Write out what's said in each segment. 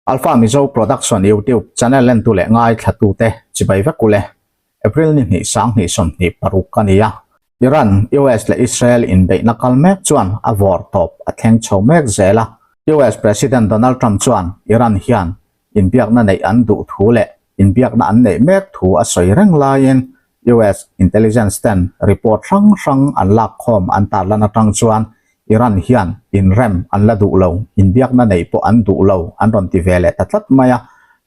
Alpha Mizo Production YouTube channel entu leh ngaithlatute chibai vek ule. April ni hnih 2026 a ni a. Iran, US leh Israel inbeihna kal mek chuan a vawr tawp a thleng chho mek zel a. US President Donald Trump chuan Iran hian inbiakna neih an duh thu leh inbiakna an neih mek thu a sawi reng laiin US intelligence ten report hrang hrang an lakkhawm an tarlan atang chuan Iran hian inrem an la duh lo, inbiakna neih pawh an duh lo an rawn ti ve leh ta tlat mai a.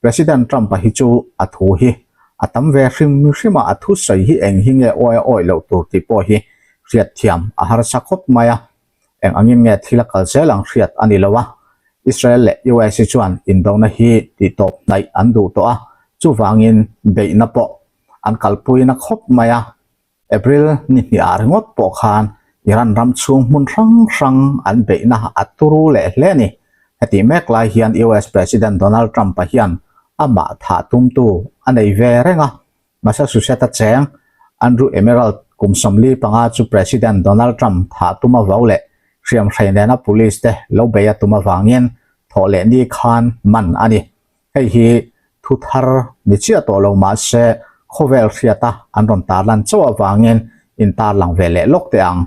President Trump-a hi chu a thu hi a tam ve hrim hrim a, a thusawi hi eng hi nge awi a awih loh tur tih pawh hi hriatthiam a harsa khawp mai a. Eng angin nge thil a kal zel ang hriat a ni lo a. Israel leh US hi chuan indona hi tihtawp hnaih an duh tawh a, chuvangin beihna pawh an kalpuina khawp mai a. April ni hniah ringawt pawh khan Iran ram chhung hmun hrang hrang an beihna a turu leh hle a ni. Hetih mek lai hian US President Donald Trump-a hian amah thah tumtu a nei ve reng a. Massachusetts-a cheng Andrew Emerald kum 45 chu President Donald Trump thah tum a vau leh hriamhrei nena police te lo bei a tum avangin thawh leh ni khan man a ni. Hei hi thu thar ni chiah tawh lo mah se khawvel hriata an rawn tarlan chauh avangin intarlang ve leh lawk teh ang.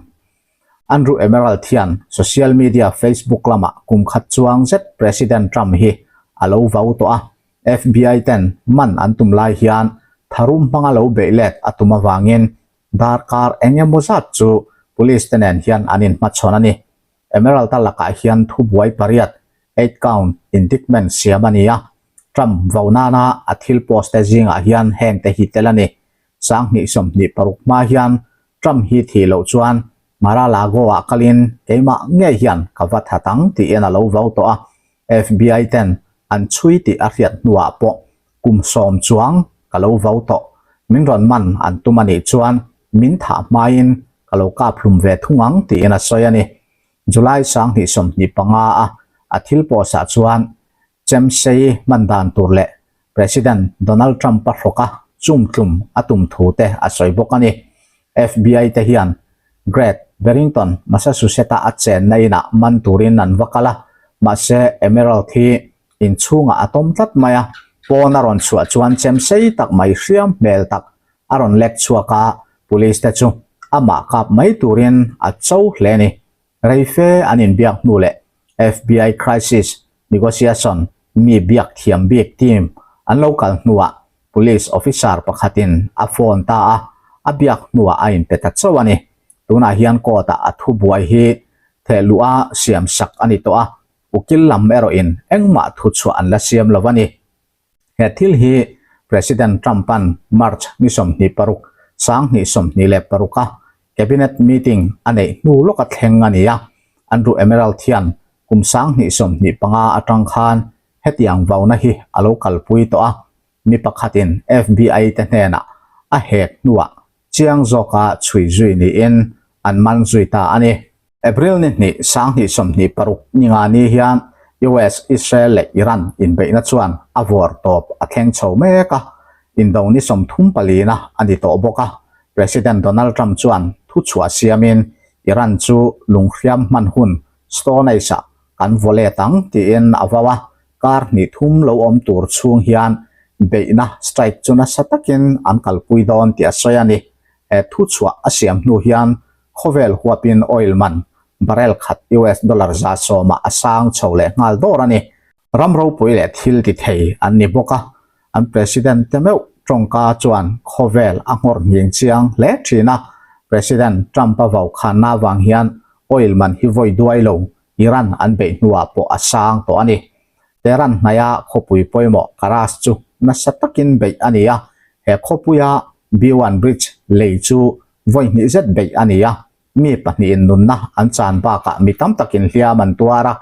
Andrew Emerald hian social media Facebook lamah kum khat chuang zet President Trump hi a lo vau tawh a, FBI ten man an tum lai hian tharum hmanga lo beih let a tum avangin darkar eng emaw zat chu police te nen hian an inhmachhawn a ni. Emerald-a lakah hian thubuai pariat, eight count indictment, siam a ni a, Trump vo nana a thil post te zingah hian heng te hi tel a ni. 2026 hma hian Trump hi thih loh chuan Mar-a-Lago-ah kalin keimah ngei hian ka va that ang tiin a lo vo tawh a, FBI ten an chhui tih a hriat hnuah pawh kum sawm chuang ka lo vo tawh. Min rawn man an tum a nih chuan min thah hmain ka lo kap hlum ve thung ang tiin a sawi a ni. July 2025 a a thil pawhsah chuan Chemsei hman dan tur leh President Donald Trump-a hrawka chumtlum a tum thu te a sawi bawk a ni. FBI te hian Great Barrington, Massachusetts-a a chenna inah man turin an va kal a, mahse Emerald hi inchhungah a tawm tlat mai a, pawn a rawn chhuah chuan chemsei tak mai hriam hmel tak a rawn lek chhuak a, police te chu amah kap mai turin a cho hle a ni. Rei fe an inbiak hnu leh FBI Crisis Negotiation mi biak thiam bik team an lo kal hnuah police officer pakhatin a phone ta a, a biak hnuah a inpe ta chauh a ni. Tunah hian court-ah a thubuai hi thehluh a siam sak a ni tawh a, ukil lam erawhin engmah thuchhuah an la siam lo a ni. He thil hi President Trump-a'n March ni 26, 2026 a Cabinet meeting a neih hnu lawka thleng a ni a, Andrew Emerald hian kum 2025 atang khan hetiang vauna hi a lo kalpui tawh a, mi pakhatin FBI te hnenah a hek hnuah chiang zawka chhui zui niin an man zui ta a ni. April ni hnih, 2026 ni nga ni hian US, Israel leh Iran inbeihna chuan a vawr tawp a thleng chho mek a, indo ni 34 na a ni tawh bawk a. President Donald Trump chuan thuchhuah siamin Iran chu lunghriam hman hun Stone Age-ah kan vaw let ang tiin a vau a, kar hnih thum lo awm tur chhung hian beihna strike chu nasa takin an kalpui dawn tih a sawi a ni. He thuchhuah a siam hnu hian khawvel huapin oil man barrel khat US dollar 110 ah a sang chho leh nghal dawr a ni. Ram ropui leh thil ti thei an ni bawk a, an president te meuh tawngka chuan khawvel a nghawr nghing chiang hle thin a. President Trump-a vaukhanna avang hian oil man hi vawi duai lo Iran an beih hnuah pawh a sang tawh a ni. Tehran hnaia khawpui pawimawh Karaj chu nasa takin beih a ni a, he khawpuia B-one Bridge lei chu vawi hnih zet beih a ni a, mi pahnihin nunna an chan bakah mi tam takin hliam an tuar a,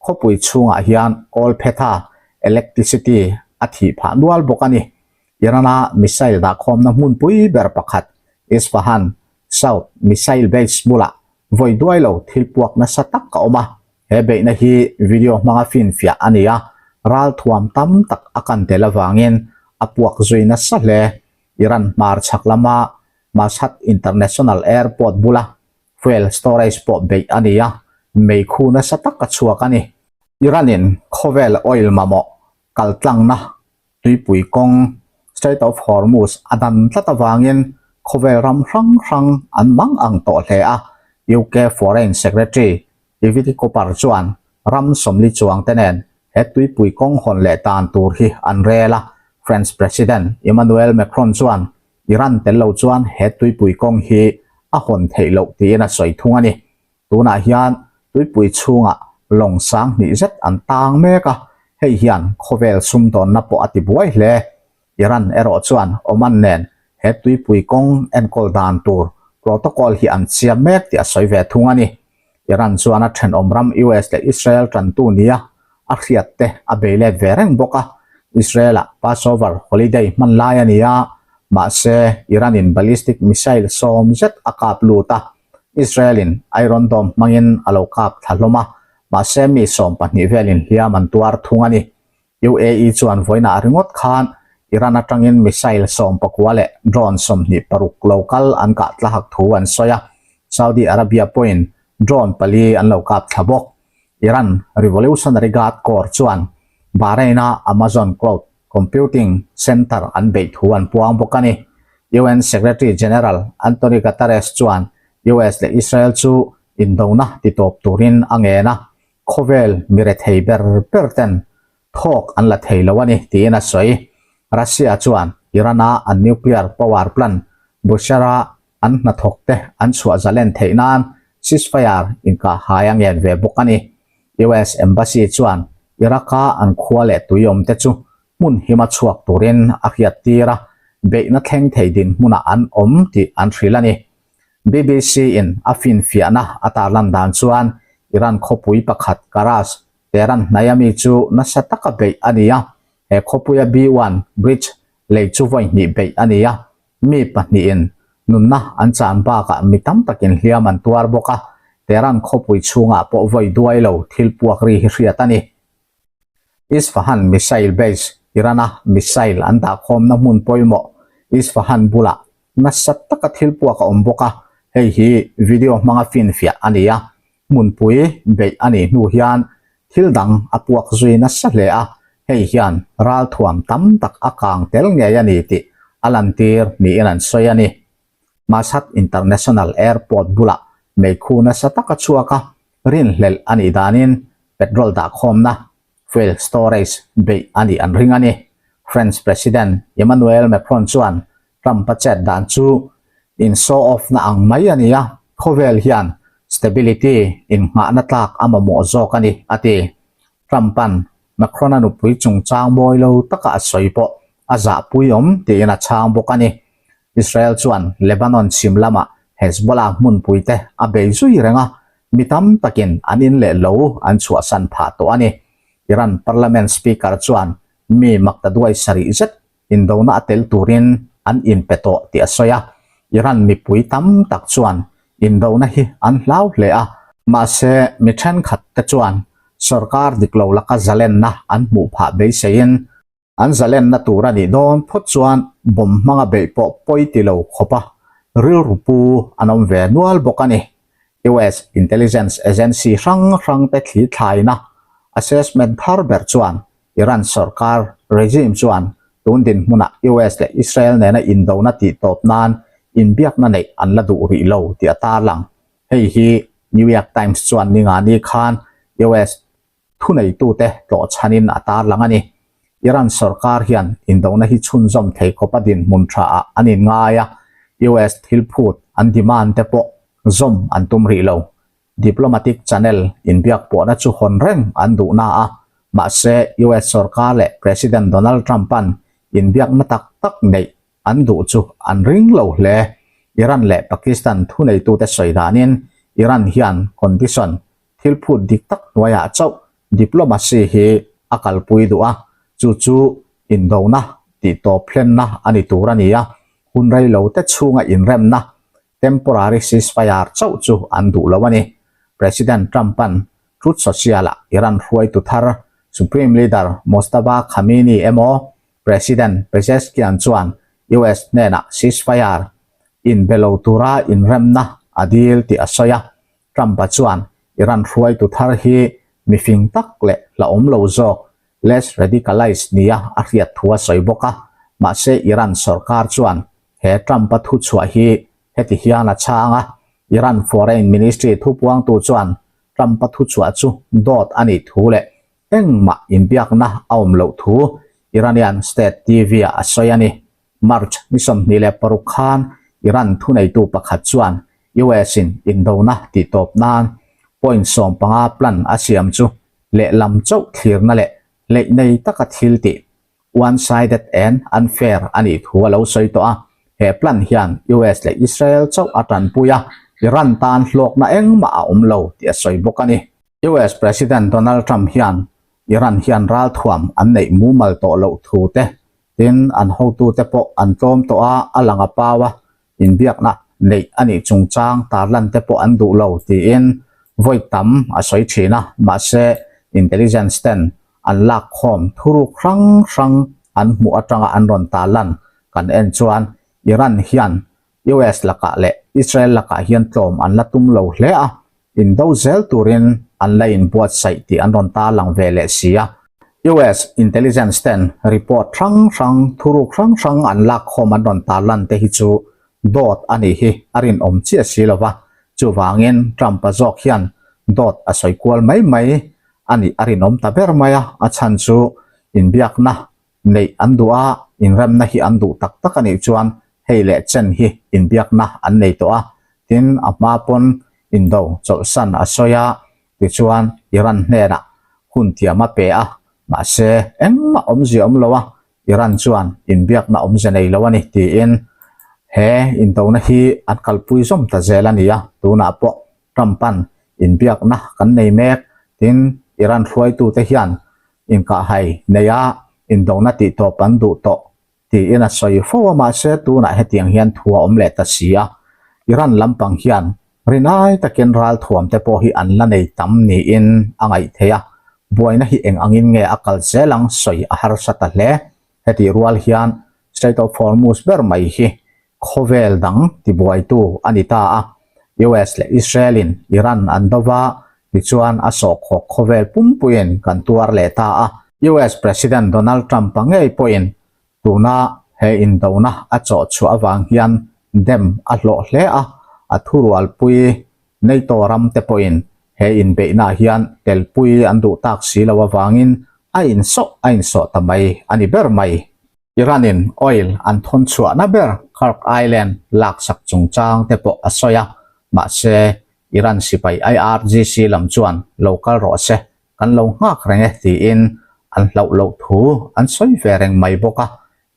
khawpui chhungah hian kawlphetha, electricity, a thih phah nual bawk a ni. Iran-a missile dahkhawmna hmunpui ber pakhat Isfahan South Missile Base bulah vawi duai lo thil puak nasa tak a awm a, he beihna hi video hmanga finfiah a ni a, ralthuam tam tak a kan tel avangin a puak zui nasa hle. Iran hmar chhak lama Mashhad International Airport bula fuel storage pawh beih a ni a, meikhu nasa tak a chhuak a ni. Iran-in khawvel oil mamawh. Kaltlangna tuipui kawng Strait of Hormuz a dan tlat avangin khawvel ram hrang hrang an mang ang tawh hle a, UK Foreign Secretary Yvette Cooper chuan ram sawmli chuangte nen he tuipui kawng hawn leh dan tur hi an rel a, French President Emmanuel Macron chuan Iran tel lo chuan he tuipui kawng hi a hawn theih loh tiin a sawi thung a ni. Tunah hian tuipui chhungah lawng sang hnih zet an tang mek a, hei hian khawvel sumdawnna pawh a ti buai hle. Iran erawh chuan Oman nen he tuipui kawng enkawl dan tur protocol hi an siam mek tih a sawi ve thung a ni. Iran chuan a thenawm ram US leh Israel tantu nia a hriat te a bei let ve reng bawk a, Israel-ah Passover holiday hman lai a ni a, mahse Iran-in ballistic missile sawm zet a kap lut a, Israel-in Iron Dome hmangin a lo kap thla hlawm a, mahse mi 12 velin hliam an tuar thung a ni. UAE chuan vawiinah ringawt khan Iran atangin missile 19 leh drone 26 lo kal an kah tlahak thu an sawi a, Saudi Arabia pawhin drone pali an lo kap thla bawk. Iran Revolutionary Guard Corps chuan Bahrain-a Amazon Cloud Computing Center an beih thu an puang bawk a ni. UN Secretary General Antonio Guterres chuan US leh Israel chu indona titawp turin a ngen a, khawvel mi rethei ber ber ten thawk an la thei lo a ni tiin a sawi. Russia chuan Iran-a an nuclear power plant Bushehr-a an hnathawk te an chhuah zalen theih nan ceasefire inkahhai a ngen ve bawk a ni. US Embassy chuan Iraq-a an khua leh tui awm te chu hmun hima chhuak turin a hriat tir a, beihna thleng thei dinhmunah an awm tih an hrilh a ni. BBC in a finfiahna a tarlan dan chuan Iran khawpui pakhat Karaj, Tehran hnaia mi chu nasa taka beih a ni a, he khawpuia B-1 bridge lei chu vawi hnih beih a ni a, Mi pahnihin nunna an chan bakah mi tam takin hliam an tuar bawk a, Tehran khawpui chhungah pawh vawi duai lo thil puak ri hi hriat a ni. Isfahan Missile Base, Iran-a missile an dahkhawmna hmun pawimawh Isfahan bulah nasa taka thil puak a awm bawk a, hei hi video hmanga finfiah a ni a, Hmunpui beih a nih hnu hian thil dang a puak zui nasa hle a, hei hian ralthuam tam tak a kang tel ngei a ni tih a lantir niin an sawi a ni. Mashhad International Airport bulah meikhu nasa tak a chhuak a, rinhlelh a nih danin petrol dahkhawmna, fuel storage, beih a nih an ring a ni. French President Emmanuel Macron chuan Trump-a chet dan chu in show off na ang mai a ni a, khawvel hian stability innghahna tlak a mamawh zawk a ni, a ti. Trump-a'n Macron-a nupui chungchang mawi lo taka a sawi pawh a zahpui awm tiin a chhang bawk a ni. Israel chuan Lebanon chhim lamah Hezbollah hmunpuite a bei zui reng a, mi tam takin an in leh lo an chhuahsan phah tawh a ni. Iran Parliament Speaker chuan mi maktaduai sarih zet indona a tel turin an inpe tawh tih a sawi a. Iran mipui tam tak chuan indona hi an hlau hle a, mahse mi thenkhat te chuan sorkar dik lo laka zalenna an hmuh phah beiseiin an zalenna tur a nih dawn phawt chuan bomb hmanga beih pawh pawi ti lo khawpa rilru pu an awm ve nual bawk a ni. US Intelligence Agency hrang hrang te thli thlaina assessment thar ber chuan Iran sorkar regime chuan tun dinhmunah US leh Israel nena indona tih tawp nan inbiakna neih an la duh rih lo tih a tarlang. Hei hi New York Times chuan ningani khan US thuneitute tlawh chhanin a tarlang a ni. Iran sorkar hian indona hi chhunzawm thei khawpa dinhmun thaah an inngai a, US thil phut an demand te pawh zawm an tum rih lo. Diplomatic channel inbiak pawhna chu hawn reng an duh na a, mahse US sorkar leh President Donald Trump-a'n inbiakna tak tak neih an duh chu an ring lo hle. Iran leh Pakistan thuneitute sawi danin Iran hian condition thil phut dik tak hnuaiah chauh diplomacy hi a kalpui duh a, chu chu indona tihtawp hlenna a ni tur a ni a, hun reilote chhunga inremna Temporary ceasefire chauh chu an duh lo a ni. President Trump-a'n Truth Social-ah Iran hruaitu thar Supreme Leader Mojtaba Khamenei emaw President Pezeshkian chuan US hnenah ceasefire inbe lo tura inremna a dil tih a sawi a. Trump-a chuan Iran hruaitu thar hi mifing tak leh hlauhawm lo zawk. less radicalized nia a hriat thu a sawi bawk a. Mahse Iran sorkar chuan he Trump-a thuchhuah hi heti hian a chhang a, Iran Foreign Ministry thupuangtu chuan Trump-a thuchhuah chu dawt a nih thu leh engmah inbiakna a awm loh thu Iranian State TV-ah a sawi a ni. March ni 26 khan Iran thuneitu pakhat chuan US-in indona tihtawp nan point 15 plan a siam chu lehlam chauh thlirna leh hleih nei taka thil tih, one-sided and unfair, a nih thu a lo sawi tawh a. He plan hian US leh Israel chauh a tanpui a, Iran tan hlawkna engmah a awm lo tih a sawi bawk a ni. US President Donald Trump hian Iran hian ralthuam an neih mumal tawh loh thu te Tin, an hotute pawh an tlawm tawh a, a lang a pau a, inbiakna neih a nih chungchang tarlan te pawh an duh lo tiin vawi tam a sawi thin a, mahse intelligence ten an lak khawm thuruk hrang hrang an hmuh atanga an rawn tarlan kan en chuan Iran hian US lakah leh Israel lakah hian tlawm an la tum lo hle a, indo zel turin an la inbuatsaih tih an rawn tarlang ve leh si a. US intelligence ten report hrang hrang, thuruk hrang hrang an lak khawm an rawn tarlan te hi chu dawt a nih hi a rinawm chiah si lo va, chuvangin Trump-a zawk hian dawt a sawi kual mai mai a nih a rinawm ta ber mai a, a chhan chu inbiakna Neih an duh a, inremna hi an duh tak tak a nih chuan hei leh chen hi inbiakna an nei tawh a, tin a hma pawn indo chawlhsan a sawi a, tichuan Iran hnenah hun thiam a pe a, mahse engmah awmzia awm lo a, Iran chuan inbiakna awmze nei lo a ni tiin he indona hi an kalpui zawm ta zel a ni a, tunah pawh Trump-a'n inbiakna kan nei mek, tin Iran hruaitute hian Inkahhai neia indona tihtawp an duh tawh tiin a sawi fo a, mahse tunah hetiang hian thu a awm leh ta si a. Iran lampang hian rinai takin ralthuam te pawh hi an la nei tam niin a ngaih theih a, buaina hi eng angin nge a kal zel ang sawi a harsa ta hle. Hetih rual hian Strait of Hormuz ber mai hi Khawvel dang tibuaitu a ni ta a, US leh Israel-in Iran an do va, tichuan a sawhkhawk khawvel pumpuiin kan tuar leh ta a. US President Donald Trump-a ngei pawhin tuna he indona a chawh chhuah avang hian dem a hlawh hle a, a thurualpui NATO ram te pawhin he inbeihnaah hian telpui an duh tak si lo avangin a insawh a insawh ta mai a ni ber mai. Iran-in oil an thawn chhuahna ber Kharg Island laksak chungchang te pawh a sawi a, mahse Iran sipai IRGC lam chuan lo kal rawh se, kan lo nghak reng e tiin an hlauh loh thu an sawi ve reng mai bawk a.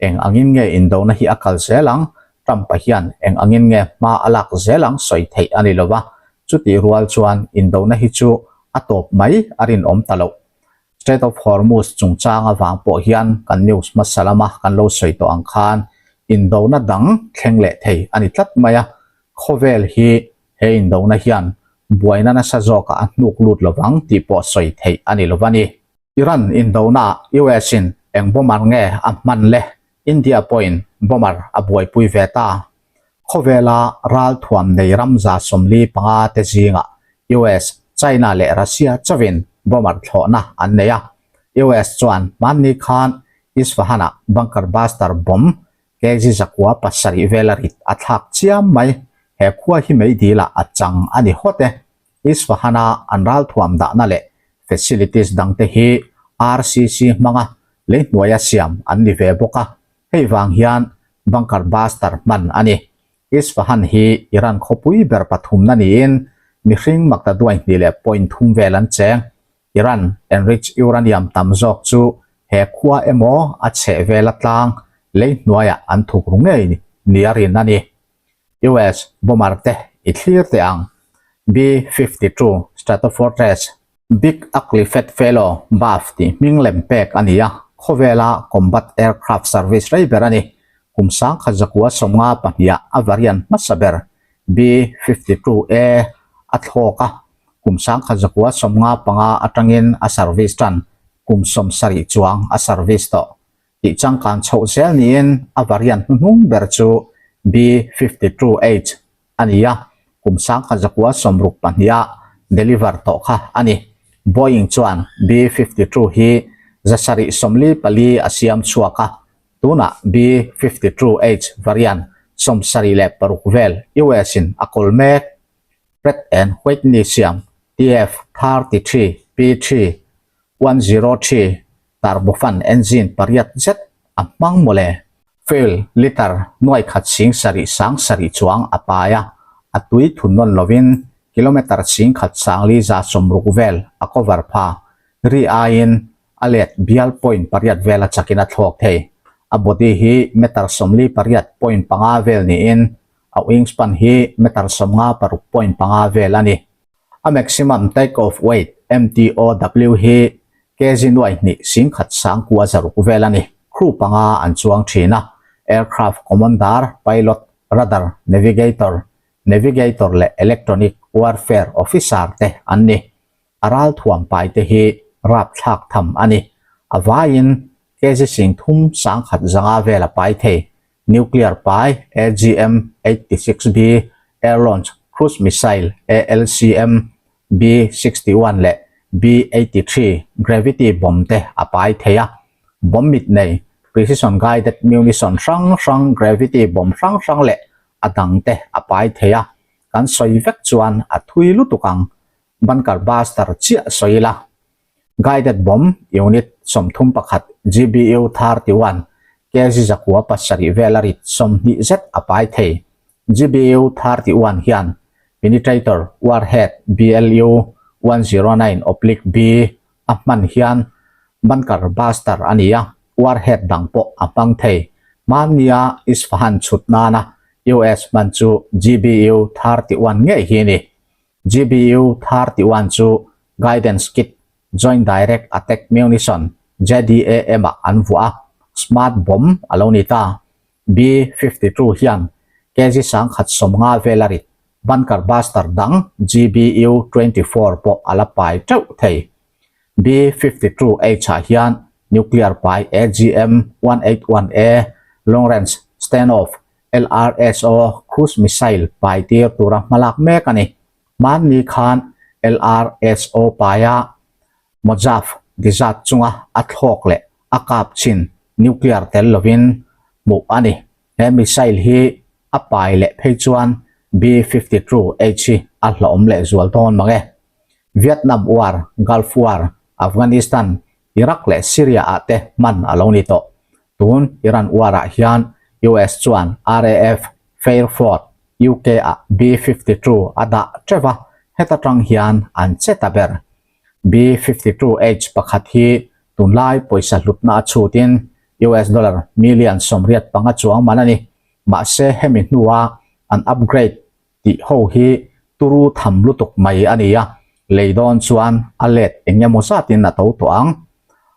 Eng angin nge indona hi a kal zel ang? Trump-a hian eng angin nge hma a lak zel ang sawi theih a ni lo va, chutih rual chuan indona hi chu a tawp mai a rinawm ta loh. Strait of Hormuz chungchang avang pawh hian kan news hmasa lama kan lo sawi tawh ang khan indona dang thleng leh thei a ni tlat mai a, khawvel hi he indona hian buaina nasa zawkah a hnuk lut lovang tih pawh sawi theih a ni lo va ni. Iran indonaah US in eng bomber nge a hman le? India pawhin bomber a buaipui ve ta. Khawvela ralthuam nei ram 45 te zingah US, China leh Russia chauhin bomber thlawhna an nei a. US chuan hmanni khan Isfahan-ah bunker buster bomb kg 907 vela rit a thlak chiam mai. He khua hi meidilah a chang a ni hawt e. Isfahan-a an ralthuam dahna leh facilities dangte hi RCC hmanga leihnuaia siam an ni ve bawk a. Hei vang hian bunker buster hman a ni. Isfahan hi Iran khawpui ber pathumna niin mihring maktaduai hnih leh point thum vel an cheng. Iran enriched uranium tam zawk chu he khua emaw a chheh vela tlang lei hnuaiah an thuk ru ngei nia rin a ni. US bomber te i thlir teh ang. B-52 Stratofortress Big Ugly Fat Fellow, BAF, tih hming lem pek a ni a, khawvela combat aircraft service rei ber a ni. Kum 1992 a variant hmasa ber B-52A a thlawk a, kum 1995 atangin a service tan, kum 70 chuang a service tawh. Tih changkan chhoh zel niin a variant hnuhnung ber chu B-52H a ni a, kum 1962 deliver tawh kha a ni. Boeing chuan B-52 hi 744 a siam chhuak a, tunah B-52H variant 76 vel US-in a kawl mek. Pratt and Whitney siam TF-33 P-3 103 turbofan engine pariat zet a hmang mawle. Fuel litre nuai khat sing sarih sang sarih chuang a pai a, a tui thun nawn lovin kilometre sing khat sang li za sawmruk vel a cover pha. Ri aiin a let bial point pariat vel a chakin a thlawk thei. A body hi metre 48 point panga vel niin a wingspan hi metre 56 point panga vel a ni. A maximum take off weight, MTOW, hi kg nuai hnih singkhat sangkua zaruk vel a ni. Crew panga an chuang thin a, aircraft commander, pilot, radar, navigator, navigator leh electronic warfare officer te an ni. A ralthuam pai te hi rapthlak tham a ni. A vaiin kg singthum sangkhat zanga vel a pai thei. Nuclear pai AGM 86B Air Launch Cruise Missile ALCM B61 leh B83 Gravity bomb te a pai thei a. Bomb mit nei Precision Guided Munition hrang hrang Gravity bomb hrang hrang leh a dang te a pai thei a. Kan sawi vek chuan a thui lutuk ang. Bunker Buster chiah sawi ila. Guided Bomb Unit 31 GBU 31 kg zakua pasarih vel a rit 20 zet a pai thei. GBU 31 hian Penetrator Warhead BLU 109/B a hman hian Bunker Buster a ni a, warhead dang pawh a hmang thei. Hmannia Isfahan chhut nana US hman chu GBU 31 ngei hi a ni. GBU 31 chu Guidance Kit, Joint Direct Attack Munition, JDAM, ah an vuah a, smart bomb a lo ni ta. B-52 hian kg 1050 vel a rit, bunker buster dang GBU 24 pawh a la pai teuh thei. B-52H ah hian nuclear pai AGM 181A Long Range Standoff LRSO cruise missile pai tir tura hmalak mek a ni. Hmanni khan LRSO paia Mojave Desert chunga a thlawk leh a kap chin nuclear tel lovin hmuh a ni. He missile hi a pai leh phei chuan B-52H hi a hlawhawm leh zual dawn mang e. Vietnam War, Gulf War, Afghanistan, Iraq leh Syria ah te hman a lo ni tawh. Tun Iran War ah hian US chuan RAF Fairford, UK ah B-52 a dah teuh a, heta tang hian an che ta ber. B-52H pakhat hi tunlai pawisa hlutna a chhutin US dollar million 85 chuang man a ni. Mahse hemi hnua an upgrade tih ho hi turu tham lutuk mai a ni a, lei dawn chuan a let eng emaw zatin a to tawh ang.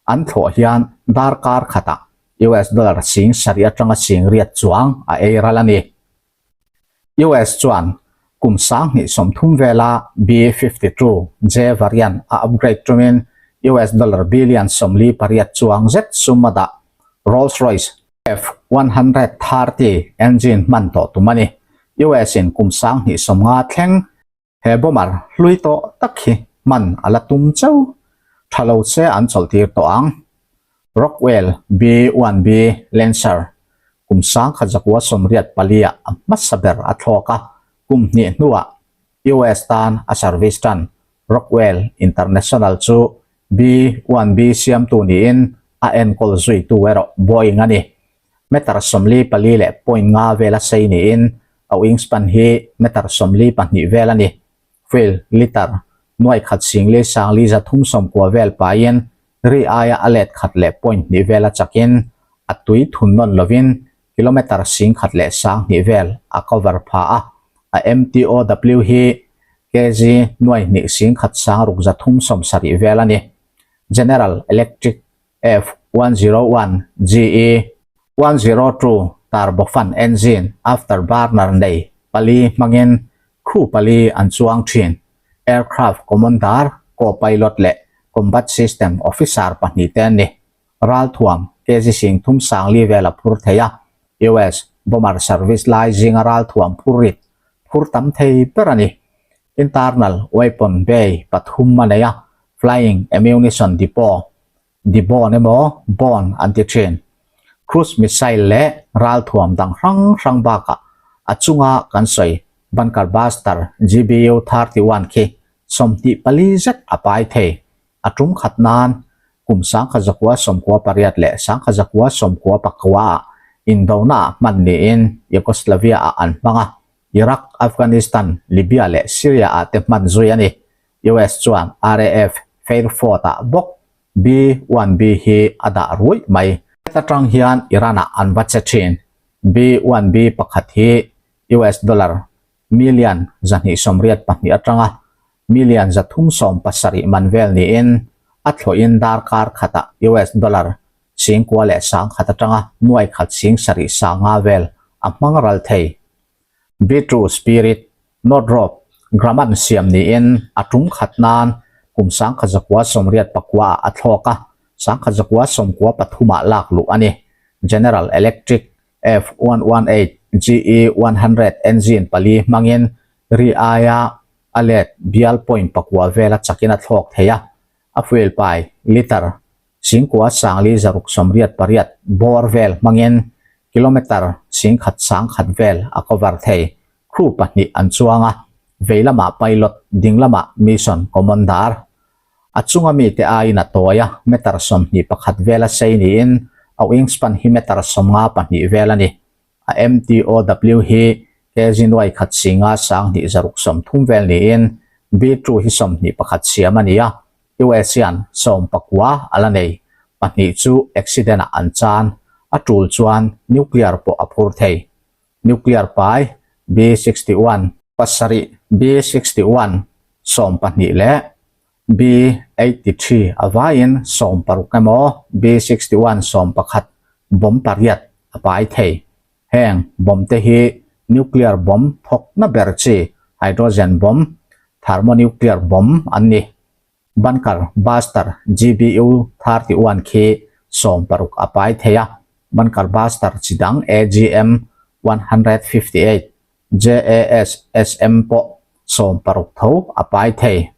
An thlawh hian darkar khatah US dollar sing sarih atanga sing riat chuang a ei ral a ni. US chuan kum 2030 vela B-52J variant a upgrade tumin US dollar billion 48 chuang zet sum a dah. Rolls-Royce F-130 engine hman tawh tum a ni. US in kum 2050 thleng he bomber hlui tawh tak hi hman a la tum cheu. Tha lo che an chawlh tir tawh ang. Rockwell B-1B Lancer kum 1984 ah a hmasa ber a thlawk a, kum hnih hnuah US tan a service tan. Rockwell International chu B-1B siamtu niin a enkawl zuitu erawh Boeing a ni. Meter 44 leh point nga vel a sei niin a wingspan hi meter 42 vel a ni. Fuel litre nuai khat sing li sang li za thum sawmkua vel paiin ri aia a let khat leh point hnih vel a chakin a tui thun nawn lovin kilometre sing khat leh sang hnih vel a cover pha a, a MTOW hi kg nuai hnih sing khat sang ruk za thum 70 vel a ni. General Electric F101 GE 102 turbofan engine afterburner nei pali hmangin crew pali an chuang thin. Aircraft commander, co-pilot leh combat system officer pahnih te an ni. Ralthuam kg sing thum sang li vel a phur thei a, US bomber service lai zinga ralthuam phur rit phur tam thei ber a ni. Internal weapon bay pathum a nei a, flying ammunition depot. Dibon emaw Bon an ti thin. Cruise missile leh ralthuam dang hrang hrang bakah a chunga kan sawi Bunker Buster GBU 31 khi 24 zet a pai thei. A tum khat nan kum 1998 leh 1999 ah indona ah hman niin Yugoslavia ah an hmang a, Iraq, Afghanistan, Libya leh Syria ah te hman zui a ni. US chuan RAF Fairford ah bawk B-1B hi a dah ruih mai. Heta tang hian Iran ah an va che thin. B-1B pakhat hi US dollar million 282 atanga million 370 man vel niin a thlawhin darkar khatah US dollar 9,100 atanga 1,750 vel a hmang ral thei. B-2 Spirit, Northrop Grumman siam niin a tum khat nan kum 1989 ah a thlawk a, 1993 ah lak luh a ni. General Electric F-118 GE 100 engine pali hmangin ri aia a let bial point pakua vela chakin a thlawk thei a, a fuel pai litre 9,468 bawr vel hmangin kilometre 1,100 vel a cover thei. Crew pahnih an chuang a, vei lamah pilot, ding lamah mission commander. A chunga mite aiin a tawi a, meter 21 vela sei niin a wingspan hi meter 52 vel a ni. A MTOW hi kg nuai khat singa 2630 vel niin B-2 hi 21 siam a ni a, US hian 19 a la nei. Pahnih chu accident ah an chan, a tul chuan nuclear pawh a phur thei. Nuclear pai B-61, pasarih B-61 12 leh B-83 a vaiin 60 emaw B-61 11 bomb pariat a pai thei. Heng bomb te hi nuclear bomb thawkna ber chi hydrogen bomb, thermonuclear bomb an ni. Bunker Buster GBU 31 khi 60 a pai thei a, Bunker Buster chi dang AGM 158 JASSM pawh 60 tho a pai thei.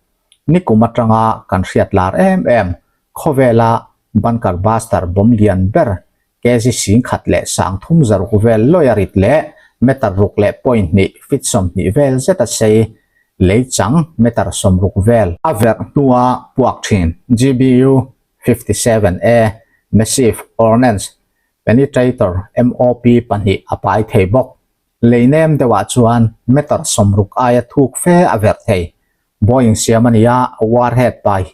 Nikum atanga kan hriat lar em em khawvela Bunker Buster bomb lian ber kg 13,300 vel lawi a rit leh meter ruk leh point hnih feet 20 vel zet a sei lei chang meter 60 vel a verh hnua puak thin GBU 57A Massive Ordnance Penetrator MOP pahnih a pai thei bawk. Lei nem deuhah chuan meter 60 aia thuk fe a verh thei. Boeing siam a ni a, warhead pai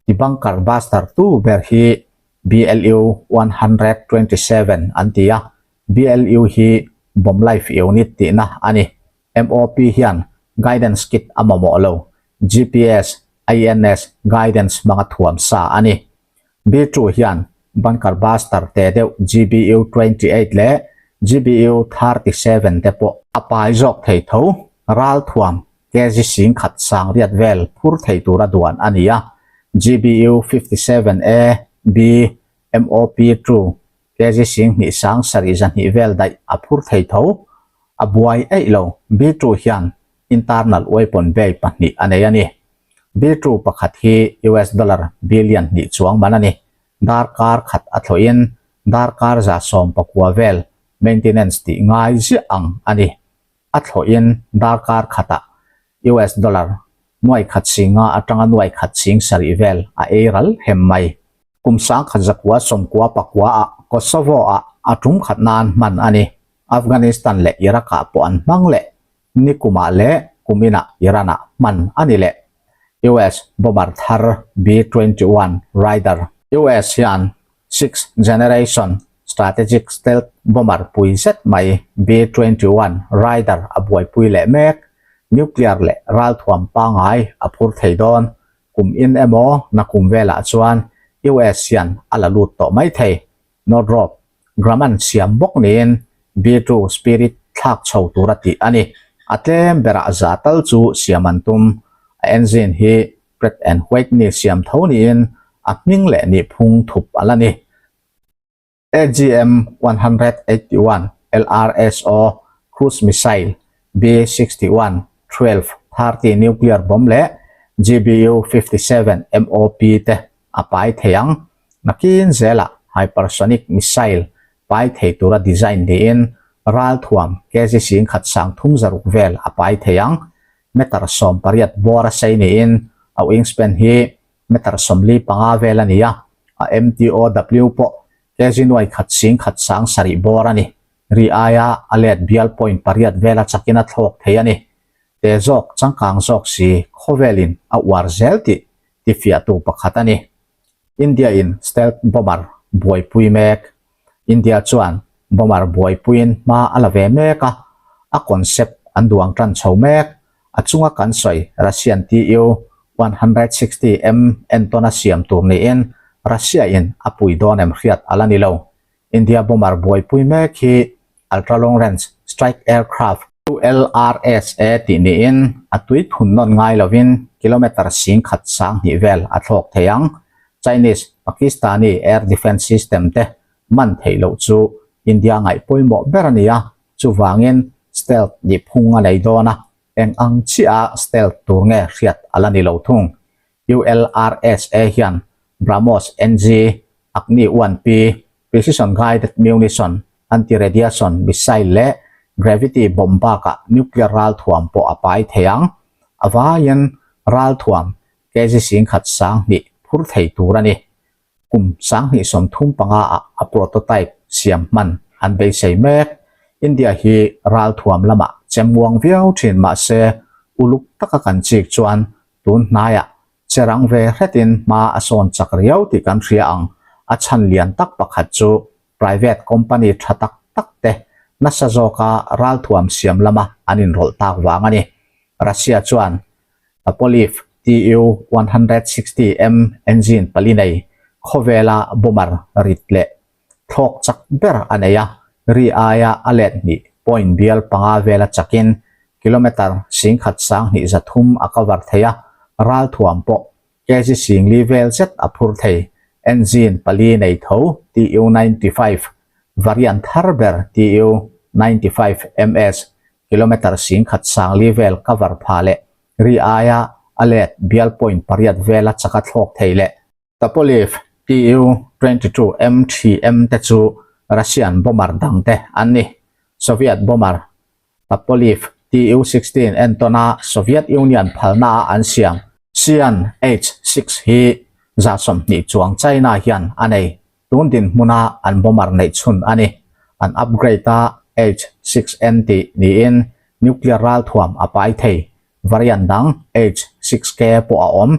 ti bunker buster tu ber hi BLU 127 an ti a, BLU hi bomb life unit tihna a ni. MOP hian guidance kit a mamawh lo, GPS, INS guidance hmanga thuam sa a ni. B2 hian bunker buster te deuh GBU 28 leh GBU 37 te pawh a pai zawk thei tho. Ral thuam kg 10,000 sang riat vel phur thei tura duan a ni a, GBU 57 A, B, MOP 2 kg 2,000 sang sarih zahnih vel daih a phur thei tho. A buai eih lo, B2 hian internal weapon bay pahnih a nei a ni. B2 pakhat hi US dollar billion hnih chuang man a ni. Darkar khat a thlawhin darkar 19 vel maintenance tih ngai ziah ang a ni. A thlawhin darkar khatah US dollar 1,000 atanga 1,700 vel a ei ral hem mai. Kum 1999 ah Kosovo ah a tum khat nan hman a ni. Afghanistan leh Iraq ah pawh an hmang leh. Nikumah leh kuminah Iran ah hman a ni leh. US bomber thar B-21 Raider. US hian sixth generation strategic stealth bomber pui zet mai B-21 Raider a buaipui leh mek. Nuclear leh ralthuam pangai a phur thei dawn. Kum in emaw nakum velah chuan US hian a la lut tawh mai thei. Northrop Grumman siam bawk niin B-2 Spirit thlak chho tura tih a ni. A tlem berah za tal chu siam an tum. A engine hi Pratt and Whitney siam tho niin a hming leh nihphung thup a la ni. AGM 181 LRSO cruise missile, B-61 12 30 nuclear bomb leh GBU 57 MOP te a pai thei ang. Nakin zelah hypersonic missile pai thei tura design niin ralthuam kg 10 30 vel a pai thei ang. Meter 18 bawr a sei niin a wingspan hi meter 45 vel a ni a, a MTOW pawh kg 1,170 bawr a ni. Ri aia a let bial point pariat vela chakin a thlawk thei a ni. Te zawk changkang zawk si khawvelin a uar zel tih tifiahtu pakhat a ni. India in stealth bomber buaipui mek. India chuan bomber buaipuiin hma a la ve mek a, a concept an duang tan chho mek. A chunga kan sawi Russian TU 160 M entawn a siam tur niin Russia in a pui dawn em hriat a la ni lo. India bomber buaipui mek hi Ultra Long Range Strike Aircraft, ULRSA, tih niin a tui thun nawn ngai lovin kilometre 10,2 vel a thlawk thei ang. Chinese, Pakistani air defence system te man theih loh chu India ngaih pawimawh ber a ni a, chuvangin stealth nih phung a nei dawn a, eng ang chiah a stealth tur nge hriat a la ni lo thung. ULRSA hian BrahMos NG, Agni 1P, Precision Guided Munition, Anti-Radiation Missile leh Gravity Bomb bakah nuclear ralthuam pawh a pai thei ang. A vaiin ralthuam kg 10,2 phur thei tur a ni. Kum 2035 ah a prototype siam hman an beisei mek. India hi ralthuam lamah chem uang viau thin mahse uluk taka kan chik chuan tun hnaiah che rang ve hretin hma a sawn chak riau tih kan hria ang. A chhan lian tak pakhat chu private company tha tak tak te nasa zawka ralthuam siam lama an inrawlh tak vang a ni. Russia chuan Tupolev Tu-160M engine pali nei khawvela bomber rit leh thlawk chak ber a nei a, ri aia a let hnih point bial panga vela chakin kilometre 10,203 a cover thei a, ralthuam pawh kg 40 vel zet a phur thei. Engine pali nei tho Tu-95 variant thar ber Tu-95MS kilometre 10,040 vel cover pha leh ri aia a let bial point pariat vela chaka thlawk thei leh Tupolev Tu-22M3M te chu Russian bomber dang te an ni. Soviet bomber Tupolev Tu-16 entawna Soviet Union phalna a an siam Xi'an H-6 hi 20 chuang China hian a nei. Tun dinhmuna an bomber neih chhun a ni. An upgrade a H-6N tih niin nuclear ralthuam a pai thei. Variant dang H-6K pawh a awm.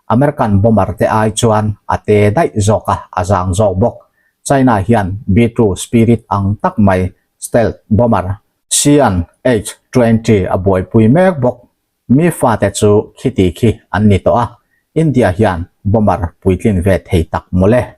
American bomber te ai chuan a te daih zawk a, a zang zawk bawk. China hian B-2 Spirit ang tak mai stealth bomber Xi'an H-20 a buaipui mek bawk. Mi fate chu khiti khi an ni tawh a, India hian bomber puitlin ve thei tak mawle.